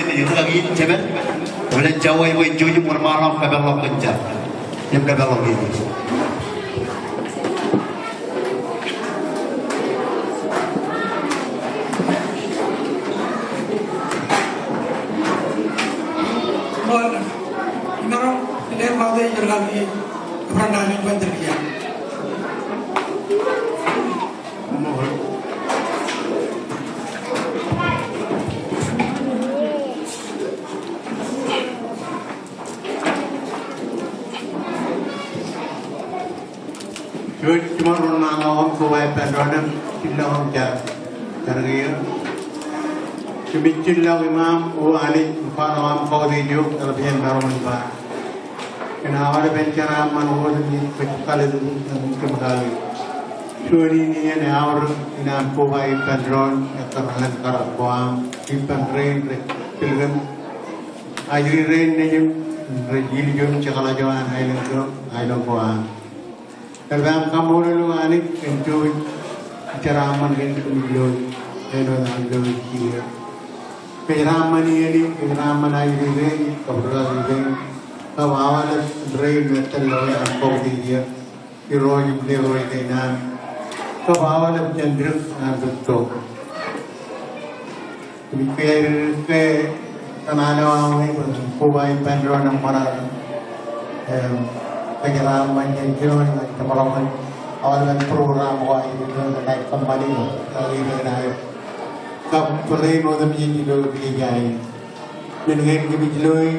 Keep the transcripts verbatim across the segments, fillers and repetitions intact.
Ij rūkaki in jemān, eban jab wāween jouj im wōnṃaanḷọk kōpeḷḷọk kōn jar. Im kōpeḷḷọk in. Jouj, jiṃor wōnṃaanḷọk koba ippān doon im jillọk im jar, jar kiiō. Kōmij jillọk iṃaaṃ, O Anij, im kwaḷọk aṃ kautiej eok eḷap jān maroñ in ba. Kōn aolepen jeraaṃṃan otemjej kwōj kalōk ñan kōm kaki. Juon in iien eaorōk in aṃ koba ippān doon ekkar ñan karak ko aṃ, ippān rein rej tilkōm, ajri rein nejūṃ, rej ilju im jekḷaj eo an aelōñ ko, aelōñ ko aṃ. Eḷap aṃ kaṃṃoolol O Anij kōn jouj jeraaṃṃan kein kōmij lo, āinwōt aṃ lo kiiō. Kōjeraaṃṃan iien in, kōjeraaṃṃan ajri rein, kab rūkaki rein, kab aolep rein me tōl ḷọk aṃ kautiej er, irooj im lerooj kein an, kab aolep jān dik ñan rūtto. Kōmij kōjatdikdik ke kōṇaan eo aṃ bwe koba ippān doon eṃṃan aō, em, kōjeraaṃṃan jān jinoin ñan jeṃḷọkin aolepen program ko aō, im kōmij kōṃṃani ilo, ilo, ilo, kab rein otemjej ilo viewing. Men kein kōmij loi,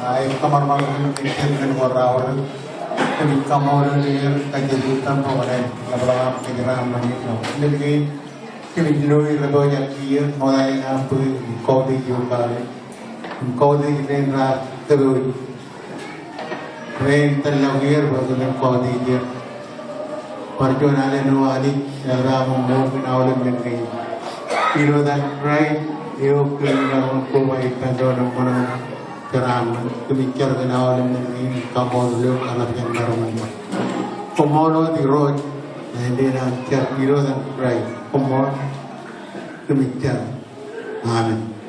a, ej kōṃanṃan kōn men ko raorōk. Kōmij kaṃṃoolol er, kajjitōk bwe kwōnaaj leḷọk aṃ kōjeraaṃṃan ilo men kein. Kōmij loi rej pojak kiiō, ṃokta in aṃ bwe kautiej eok kake. Im kautiej rein raar tōpooje. Rein tōl ḷọk er bwe kwōn kautiej er. Bar juon alen O Anij, eḷap aṃ ṃōk in aolep men kein. Ilo etan Kraist eok kōmij maroñ in koba ippān doon eṃṃan aō jeraaṃṃan. Kōmij jar kōn aolep men kein, kaṃṃoolol eok eḷap jān maroñ in ba. Koṃṃool wōt Irooj, āindein aṃ jar ilo etan Kraist. Koṃṃool, kōmij jar. Amen.